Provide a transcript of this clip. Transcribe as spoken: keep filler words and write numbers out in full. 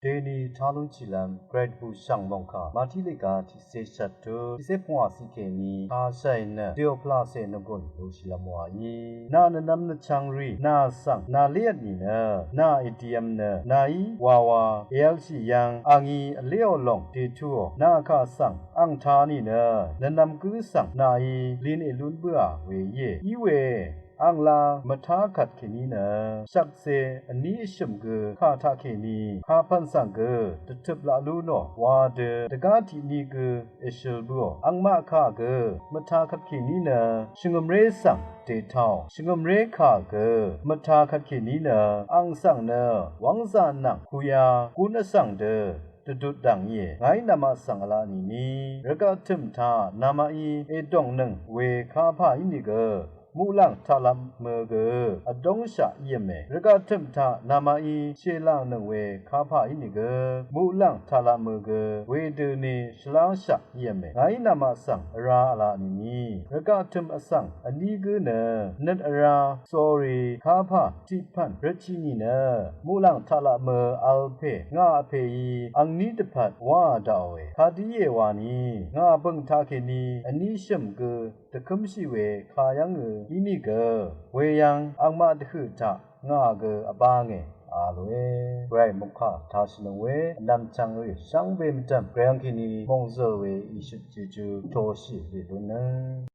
Deni talun chilvm Great Bushang mongka matiq leq ga tiqse shvt tut tiqse pungwà siq kèní tashaì nø Teoplase nvgùn lushilvm wa í. Nà nvnvm nvchvng rì nà svng nà lévt nìnø nà èdivm nø nàí wawa èvlshì yv̀ng angí vléò lòng dètuò nà kaq svng ang ta nìnø nvnvm gǿ svng nàí lin èlún bǿà we íe. Iwe ang la mvtá kvt kèní nø shvkse vní vshø̀m gø kà taqkèní kapv̀n svng gø dvtøp laq lú nò wa dø dvgá tiqní gø èshøl bǿò. Angmaq kà gø mvtá kvt kèní nø shvngø̀mré svng dètao shvngø̀mré kà gø mvtá kvt kèní nø ang svng nø wv́ngzà nvng kuya gún vsvng dø dvdut dv̀ng íe. Ngàí namaq svng vla nìni rvgaq tø̀m taq namaqí èdòngnøng we kapà ínìgø muqlàng taqlap mø gø vdóngshaq ív̄me. Rvgaq tø̀m taq namaqí shèlàngnøng we kapà ínìgø muqlàng taqlap mø gø wedøni shvlángshaq ív̄me. Ngàí namaq svng vrá vla nìni rvgaq tø̀m vsvng vní gǿ nø nøt vrá sorry kapà tiqpv̀n røtshì nìnø muqlàng taqlap mø vl pè ngà vpèí angní dvpvt wáà daqòe. Kadø íe wani ngà bø̀ng taqkèní vní shø̀m gø dvkǿmshì we kayv́ngø ínìgø weyv́ng angmaq dvhø̀ taq ngà gø vbángè a lòe. Gvray mòngkà tashìnøng we vnvm chvngrì shvngbe mvdv̀m gvray angkèní mòngzø̀l we ìshøt jejú toshì rì lúnnøng